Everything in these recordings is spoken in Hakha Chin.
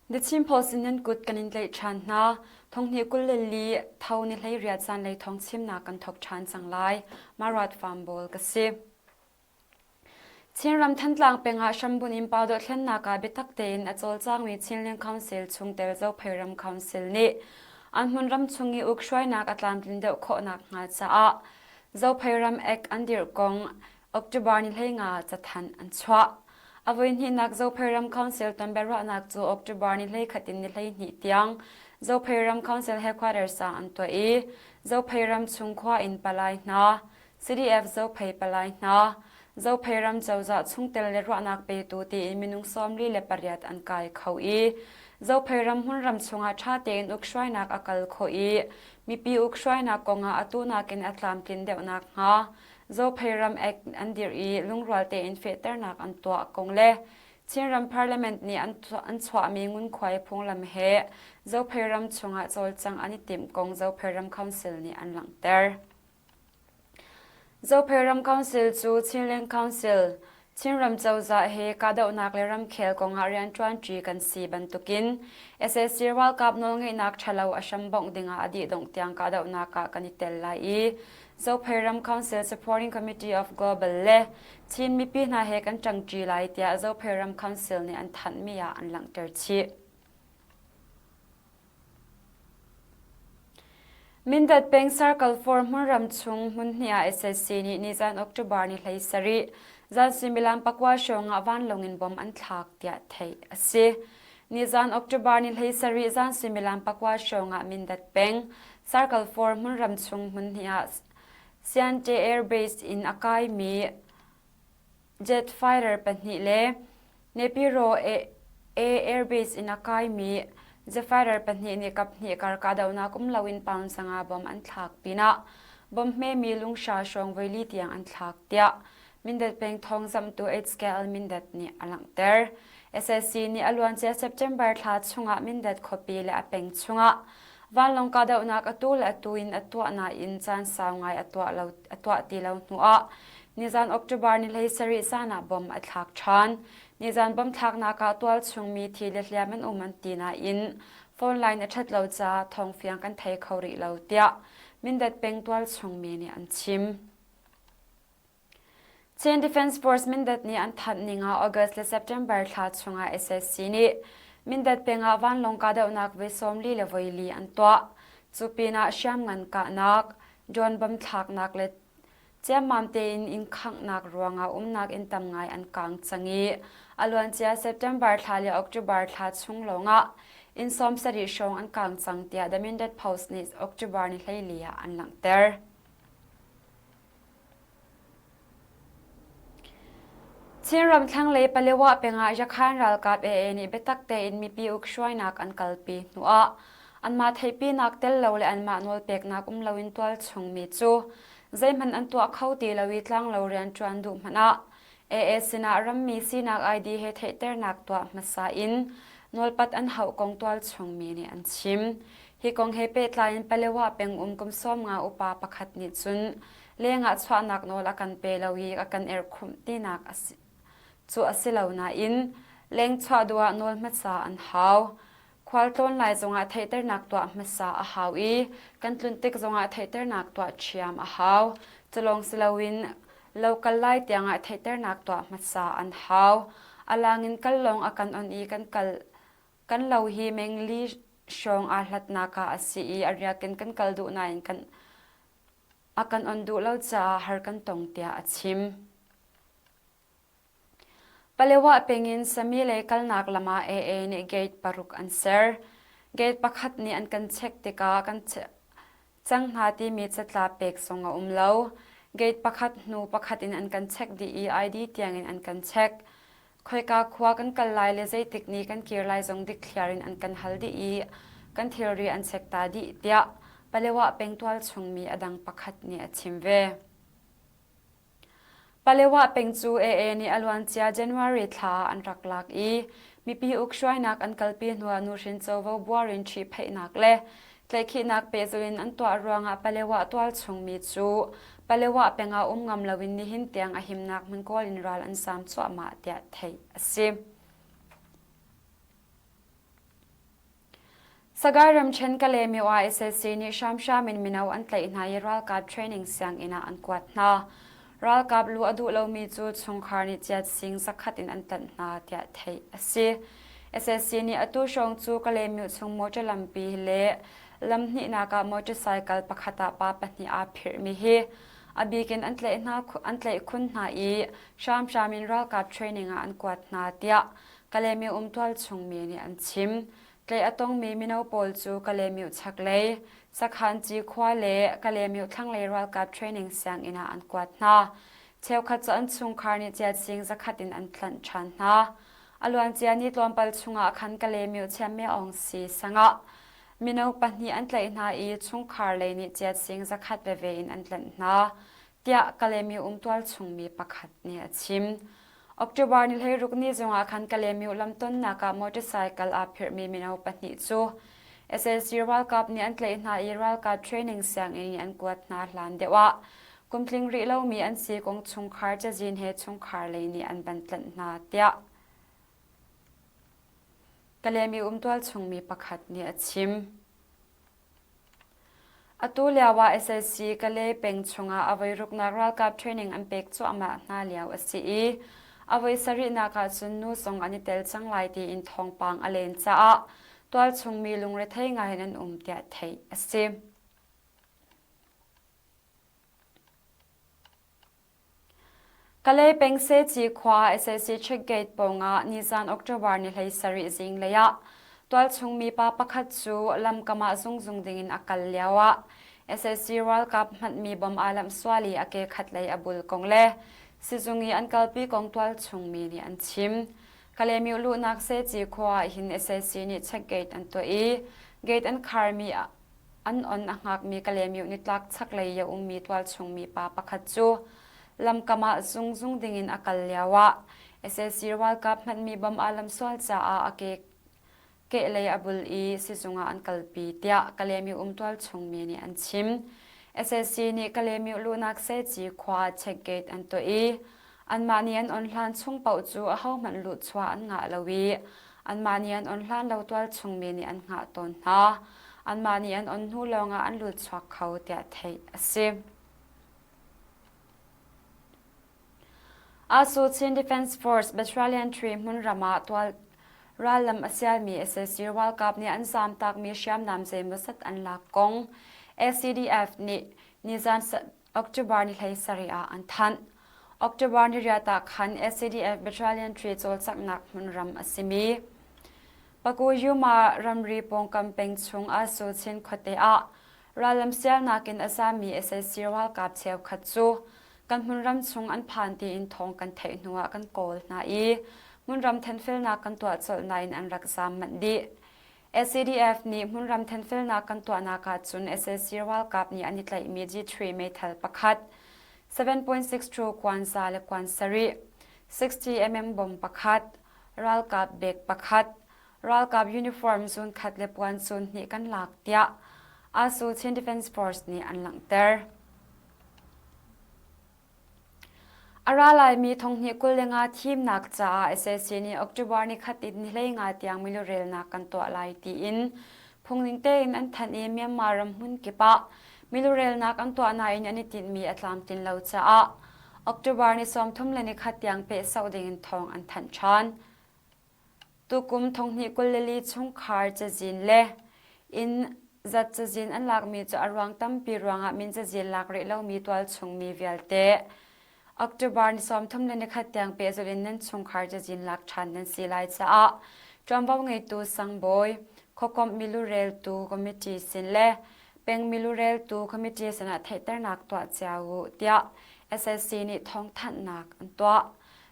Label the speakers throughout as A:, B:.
A: The Chin Post in nan kut kan in tlaih ṭhan hna. Thonghnih 22 tho ni 18 zanlei thawng chimnak kan thawk ṭhan cang lai. Marat Farm Bawl ka si. Chinram Thantlang peng ah hrambunh in pau dothlennak ah biatak tein a cawlcangmi Chinland Council chungtel Zophei ram Council nih an hmunram chung i ukhruainak a tlamtlin deuh khawh nakhnga caah Zophei ram Act an dirh kong October ni 15 cathanh an chuah. A voihnihnak Zophei ram Council tonbiaruahnak cu October ni 11 in ni 12 tiang Zophei ram Council headquarters ah an tuah i Zophei ram chung khua in palai hna, CDF Zophei palai hna, Zophei ram cozah chungtel le ruahnak petu tiin minung 48 an kai kho i Zophei ram hmunram chungah ṭha tein ukhruainak a kal khawh i mipi ukhruainak kongah atu nakin a tlamtlin deuh nakhnga Zophei ram Act an dirh i lungrual tein fehternak an tuah kong le Chinram Parliament nih an chuahmi ngunkhuai phunglam he Zophei ram chungah cawlcangh an i timh kong Zophei ram Council nih an langhter. Zophei ram Council cu Chinland Council, Chinram cozah he kahdohnak le ramkhel kongah rianṭuanṭi kan si bantukin sac ralkap nawlngeihnak ṭhalo a hrambongh dingah a dihdongh tiang kahdohnak ah kan i tel lai i Zophei ram Council Supporting Committee of Global le Chin mipi hna he kan ṭangṭi lai tiah Zophei ram Council nih an thanhmi ah an langhter chih. Mindat peng Circle 4 hmunram chung hmunhnih ah sac nih nizan October ni 17 zan suimilam pakua hrawng ah vanlawng in bom an thlak tiah theih a si. Nizan October ni 17 zan suimilam pakua hrawng ah Mindat peng Circle 4 hmunram chung hmunhnih ah Siante Air Base in a kaimi Jet fighter pahnih le Naypyidaw Air Base in a kaimi Zephyr pahnih nih kaphnih kar kahdohnak um loin pound sanga bom an thlak pinah bom hmemi lunghra hrawng voili tiang an thlak tiah Mindat peng thawngzamhtu HKL Mindat nih a langhter. SAC nih a luancia September thla chungah Mindat khuapi le a peng chungah vanlawng kahdohnak atu le atu in a tuah nain caan sau ngai a tuah, lo, a tuah ti lo hnuah nizan October ni 17 zan ah bom a thlak ṭhan. Nizan bom thlaknak ah tualchung mi thi le hliam an um an ti nain phone line a ṭhat lo caah thawngfiang kan thei kho rih lo tiah Mindat peng tualchung mi nih an chim. Chin Defence Force Mindat nih an thanh ning ah August le September thla chungah sac nih Mindat peng ah vanlawng kahdohnak voi 40 le voi li an tuah. Cu pinah hriamngan kahnak, drone bom thlaknak le ciammam tein inn khanghnak ruangah umnak inn tam ngai an kang cang i a luancia September thla le October thla chung lawngah inn 70 hrawng an kang cang tiah The Mindat Post nih October ni 14 ah an langhter. Chinram thlanglei Palewa peng ah Yakhan ralkap AA nih biatak tein mipi ukhruainak an kalpi hnuah anmah theihpinak tel lo le anmah nawlpeknak um loin tualchung mi cu zeihmanh an tuah kho ti lo i tlanglo rianṭuan duh hmanh ah AA sinah rammi sinak ID he theihternak tuah hmasa in nawlpat an hauh kong tualchung mi nih an chim. Hi kong he pehtlai in Palewa peng um kum 50 upa pakhat nih cun lengah chuahnak nawl a kan pe lo i a kan erhkhumh tinak cu a si lo nain leng chuah duh ah nawl hmasa an hau. Khualtlawn lai zongah theihternak tuah hmasa a hau i kan tlun tik zongah theihternak tuah ṭhiam a hau. Culawng si loin lo kal lai tiangah theihternak tuah hmasa an hau. A lang in kal lawng a kan on i kan kal kan lo hi mengli hrawng aa hlatnak ah a si i a riak in kan kal duh nain kan a kan on duh lo caah har kan tong tiah a chim. Palewa peng in Sami lei kalnak lam ah AA nih gate paruk an ser. Gate pakhat nih an kan check tikah kan cang hna timi catlap pek zong a um lo. Gate pakhat hnu pakhat in an kan check dih i ID tiangin an kan check. Khoika khua kan kal lai le zeitik ni kan kir lai zong dikthliar in an kan hal dih i kan thilri an check ta dih tiah Palewa peng tualchung mi a dang pakhat nih a chim ve. Palewa peng cu AA nih a luancia January thla ah an rak lak i mipi ukhruainak an kalpi hnuah nuhrin covo buar in ṭhihphaihnak le tlaihkhihnak pehzulh in an tuah ruangah Palewa tualchung mi cu Palewa peng ah um ngam loin nihin tiang a himnak hmun kawl in ral an zaam cuahmah tiah theih a si. Sagaing ramṭhen Kalaymyo ah sac nih hramhram in mino an tlaih hna i ralkap training sianginn ah an kuat hna. Ralkap luh a duh lomi cu chungkhar nih chiat sing zakhat in an tlanh hna tiah theih a si. Sac nih atu hrawng cu Kalaymyo chung motor lampi le lam hnihnak ah motorcycle pakhat ah pa pahnih aa phirhmi hi a bik in an tlaih hna an tlaih khun hna i hramhram in ralkap training ah an kuat hna tiah Kalaymyo umtual chungmi nih an chim. Tlaih a tongmi mino pawl cu Kalaymyo chaklei, Sakhanci khua le Kalaymyo thlanglei ralkap training sianginn ah an kuat hna. Cheukhat cu an chungkhar nih chiatsing zakhat in an tlanh ṭhan hna. A luancia ni tlawmpal chungah khan Kalaymyo Chiammeaung si sangah mino pahnih an tlaih hna i chungkhar lei nih chiatsing zakhat veve in an tlanh hna, tiah Kalaymyo umtual chungmi pakhat nih a chim. October ni 16 ni zongah khan Kalaymyo lamtonnak ah motorcycle aa phirhmi mino pahnih cu sac ralkap nih an tlaih hna i ralkap training sianginn in an kuat hna hlan deuh ah kumtling rih lomi an si kong chungkhar cazin he chungkhar lei nih an van tlanh hna tiah Kalaymyo umtual chungmi pakhat nih a chim. Atu lio ah sac Kalay peng chungah a voiruknak ralkap training an pek cuahmah hna lio a si i a voi sarihnak ah cun nu zong an i tel cang lai tiin thawngpang a len caah tualchung mi lungrethei ngai in an um tiah theih a si. Kalay peng Seci khua sac checkgate pawngah nizan October ni 17 zinglei ah tualchung mipa pakhat cu lamkam ah zungzung dingin a kal lioah sac ralkap hmanhmi bom aa lamh sual i a ke khatlei a bul kong le sizung i an kalpi kong tualchung mi nih an chim. Kalaymyo luhnak Seci khua ah hin sac nih checkgate an tuah i gate an kharmi An on a hngakmi Kalaymyo nitlak chaklei i a ummi tualchung mipa pakhat cu lamkam ah zungzung dingin a kal lioah sac ralkap hmanhmi bom aa lamsual caah a ke kehlei a bul i sizung ah an kalpi tiah Kalaymyo um tualchung mi nih an chim. Sac nih Kalaymyo luhnak Seci khua ah check gate an tuah i Anmah nih an on hlan chung paoh cu ahohmanh luhchuah an ngah lo i anmah nih an on hlan lo tualchung mi nih an hngah tawn hna. Anmah nih an on hnu lawngah an lutchuak kho tiah theih a si. ASU Chin Defense Force Battalion 3 hmunram ah tual rallam a sialmi sac ralkap nih an zamtakmi hriamnam zeimawzat an lak kong ACDF nih nizan October ni 17 ah an thanh. October ni riat ah khan SADF Battalion 3 cawlcanghnak hmunram a simi Pakuyuma ramri pawngkam peng chung Asu Chin khuate ah rallam sialnak in a zami sac ralkap cheukhat cu kan hmunram chung an phan tiin thawng kan theih hnuah kan kawl hna i hmunram thenfelnak kan tuah colh nain an rak zaam manh dih. SADF nih hmunram thenfelnak kan tuahnak ahcun sac ralkap nih an i tlaihmi G3 meithal pakhat, 7.62 kuanza le kuan sarih, 60 mm bomb pakhat, ralkap bag pakhat, ralkap uniform zunkhat le puan zun hnih kan lak tiah ASU Chin Defense Force nih an langhter. A ra laimi thonghnih 25 thimnak caah sac nih October nikhat in ni 15 tiang milurelnak kan tuah lai tiin phungning tein an thanh i Myanmar ram hmun kip ah milurelnak an tuah nain an i tinhmi a tlamtlin lo caah October ni 31 tiang pehsauh dingin thawng an thanh ṭhan. Tukum thonghnih 24 chungkhar cazin le inn zat cazin an lakmi cu a ruang tampi ruangah min cazin lak rih lomi tualchung mi vialte October ni 31 tiang pehzulh in nan chungkhar cazin lak ṭhan nan si lai caah ṭuanvo ngeitu sangbawi, khuakomh milureltu committee sin le peng milureltu committee sinah theihternak tuah cio u tiah SSC nih thawngthanhnak an tuah.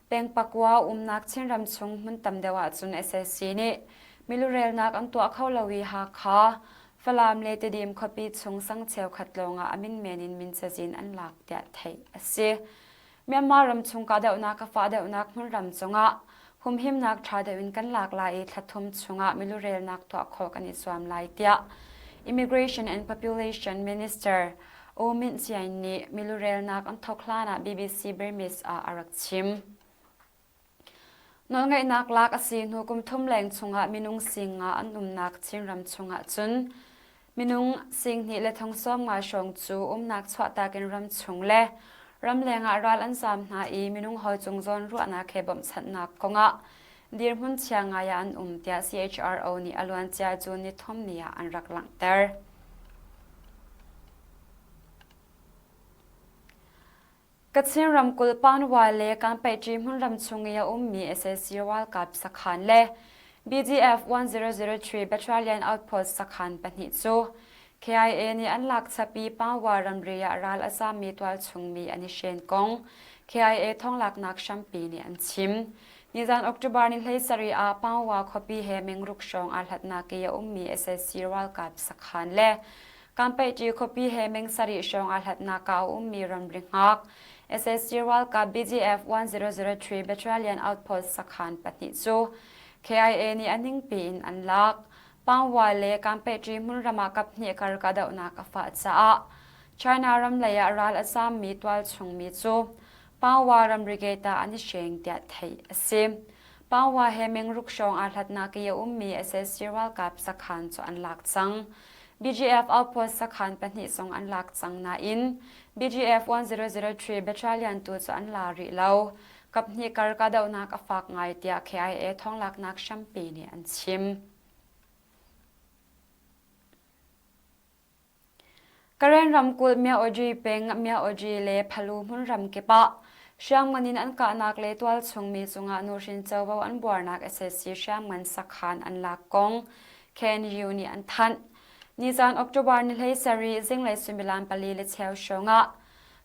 A: Peng pakua umnak Chinram chung hmun tam deuh ahcun sac nih milurelnak an tuah kho lo i Hakha, Falam le Tedim khuapi chung sang cheukhat lawngah a min men in min cazin an lak tiah theih a si. Myanmar ram chung kahdohnak a fah deuhnak hmunram cungah humhimnak ṭha deuh in kan lak lai i thla thum chungah milurelnak tuah khawh kan i zuam lai tiah Immigration and Population Minister U Myint Syain nih milurelnak an thawk hlan ah BBC Burmese ah a rak chim. Nawlngeihnak lak a si hnu kum thum leng chungah minung singa an umnak Chinram chungah cun minung 2,000 le 75 hrawng cu umnak chuahtak in ramchung le ramleng ah ral an zaam hna i minung hawi cung zawn ruahnak he bawmhchanhnak kongah dirhmun chia ngai ah an um tiah CHRO nih a luancia June ni thum ni ah an rak langhter. Kachin ramkulh Panwa le Kanpaihṭi hmunram chung i a ummi sac ralkap sakhan le BGF 1003 Battalion Outpost sakhan pahnih cu KIA nih an lak chap i Panwa ramri ah ral a zammi tualchungmi an i hren kong KIA thawnglaknak hrampi nih an chim. Nizan October ni 17 ah Panwa khuapi he mingruk hrawng aa hlatnak i a ummi sac ralkap sakhan le Kanpeihṭi khuapi he meng sarih hrawng aa hlatnak ah a ummi ramri hngak sac ralkap BGF 1003 Battalion Outpost sakhan pahnih cu KIA nih a ningpi in an lak. Pangwa le Kanpeihṭi hmunram ah kaphnih kar kahdohnak a fah caah China ram lei ah ral a zaammi tualchungmi cu Pangwa ramri gate ah an i hreng tiah theih a si. Pangwa he mengruk hrawng aa hlatnak i a ummi sac ralkap sakhan cu an lak cang. BGF outpost sakhan pahnih zong an lak cang nain BGF 1003 battalion tu cu an la rih lo. Kaphnih kar kahdohnak a fak ngai tiah KIA thawnglaknak hrampi nih an chim. Karen ramkulh Myaoji peng Myaoji le Phalu hmunram kip ah hriamngan in an kahnak le tualchung mi cungah nuhrin covo an buarnak sac hriamngan sakhan an lak kong KNU nih an thanh. Nizan October ni 17 zinglei suimilam pali le cheu hrawng ah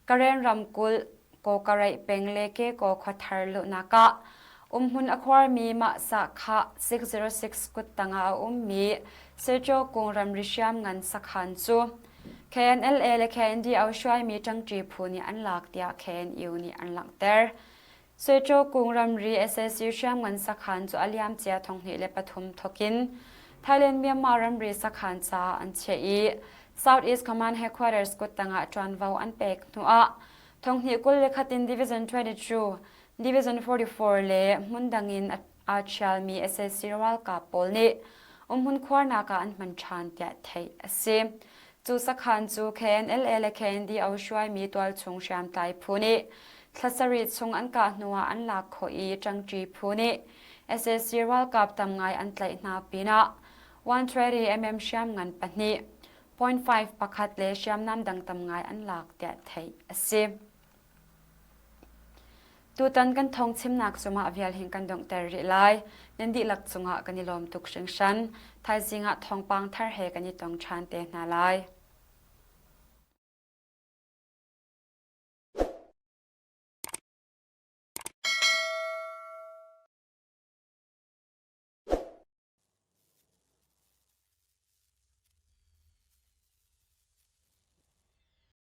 A: Karen ramkulh Kawkaraih peng le Kekaw khuathar luhnak ah umhmun a khuarmi mah sahkhah 606 kuttang ah a ummi Secho kung ramri hriamngan sakhan cu KNLA le KNDO hruaimi ṭangṭi phu nih an lak tiah KNU nih an langhter. Secho kung ramri sac hriamngan sakhan cu a liamcia 2003 thawkin Thailand-Myanmar ramri sakhan caah an chiah i South East Command Headquarters kuttang ah ṭuanvo an pek hnuah 2021 in Division 22, Division 44 le hmundang in aa ṭhialmi sac ralkap pawl nih umhmun khuarnak ah an hman ṭhan tiah theih a si. Cu sakhan cu KNLA le KNDO hruaimi tualchung hriamtlai phu nih thla sarih chung an kah hnuah an lak khawh i ṭangṭi phu nih sac ralkap tam ngai an tlaih hna pinah 130 mm hriamngan pahnih 0.5 pakhat le hriamnam dang tam ngai an lak tiah theih a si. Tutan kan thawng chimnak cungah vial hin kan donghter rih lai. Nan dihlak cungah kan i lawm tuk hringhran. Thaizing ah thawngpang thar he kan i tong ṭhan te hna lai.